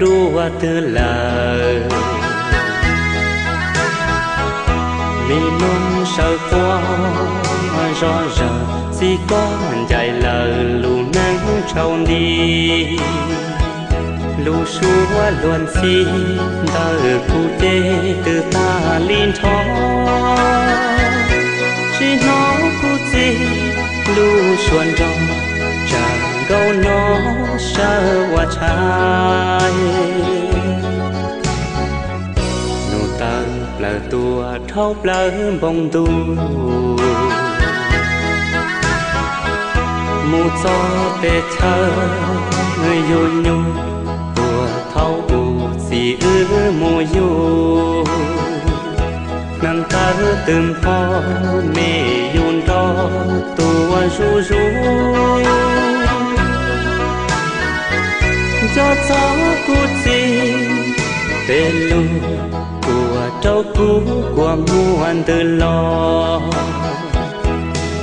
dua twg lawm. Me noog sawv quaj zom zaws, txiv koj ncaim lawm lub neej tsaus nti. Lub suab luag ntxhi ntawm kuv ces twb tag li nrho. Tsis hnov kuv txiv lub suab nrog, tsam nkaus nyob sawv ua tshais. Nug tawm plaws tua dhau plaws npoo ntuj, mus txog pem chaw yug nyuj, puag thaum ub txiv wb mus yug. Neeg tawv twb npho, me yus nrog tuaj zuj zus. Nco txog kuv txiv peb lug, kuv rau kuv kua muag ntws los.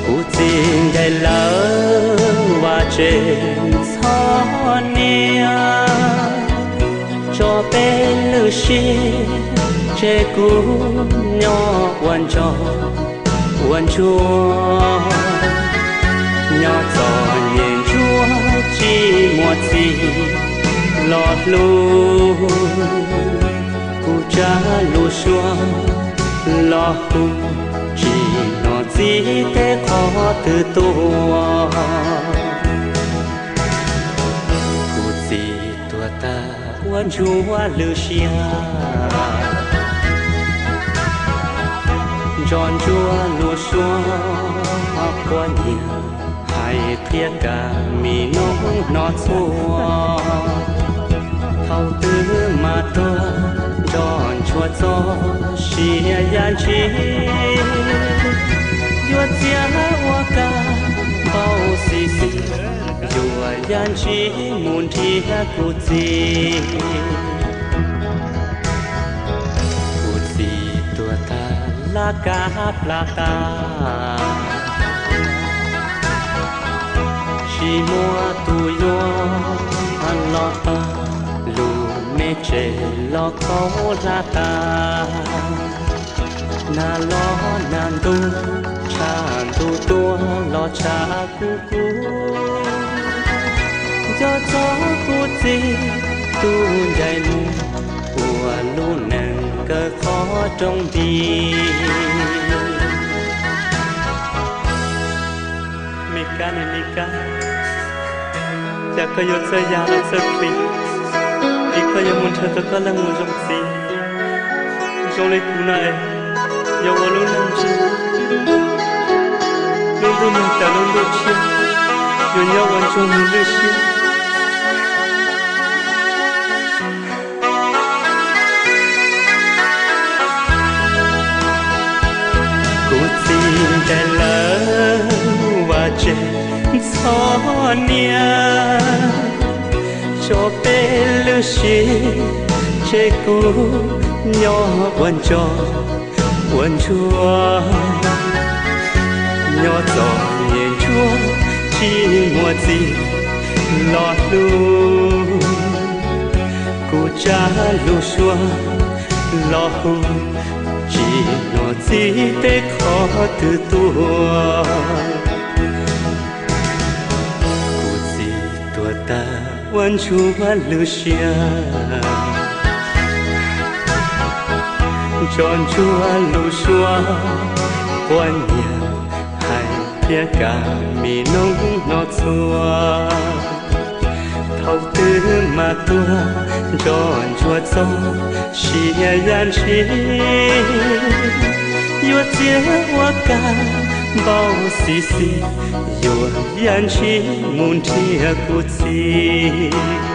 Kuv txiv ncaim lawm vaj tse ntxhov niam, tso peb lwm siab tseg kuv nyob ua ntsog ua ntsuag. Nyob txom nyem ntsuag tsis muaj txiv los hlub, kuv tsa lub suab los hu, tsis hnov txiv teb qhov twg tuaj. Kuv txiv tuag tag ua ntsuag lwm siab, nco ntsuag lub suab quab nyiam, hais qhia kam me noob hnov txhua. Thaum twg mas tuag nco ntsuag txoj sia yam ntsis, yuav txiav ua kab npau xis xis, yuav yam ntsis mus nrhiav kuv txiv. Kuv txiv tuag tag laj kab plam tas, tsis muaj tus yuav los pab, lub me tsev los khaub hlab tas. Nag los nag ntuj, tshav ntuj tuaj los tshav kuv kuv. Nco txog kuv txiv tus ncaim mus, ua lub neej kawg qhov rooj nti. Me kab ne me kab, cas koj yuav txawj ya los txawj plig, es koj yuav mus nrhiav tau koj leej mus zoo txiv. Zoo li kuv no es yuav ua lub neej ntsuag, lub ntuj nag tas lub ntuj tshiab, yuav nyob ua ntsuag mus lwj siab. Kuv txiv ncaim lawm vaj tse ntxhov niam, tso peb lwm siab tseg kuv nyob ua ntsog ua ntsuag. Nyob txom nyem ntsuag tsis muaj txiv los hlub, kuv tsa lub suab los hu, tsis hnov txiv teb qhov twg tuaj. Kuv txiv tuag tag ua ntsuag lwj siab, tso ntsuag lub suab quab nyiam, hais thiab kam me noob hnov txhua. Thaum twg mas tuag nco ntsuag txoj sia yam ntsis, yuav txiav ua kab npau xis xis, yuav yam ntsis mus nrhiav kuv txiv.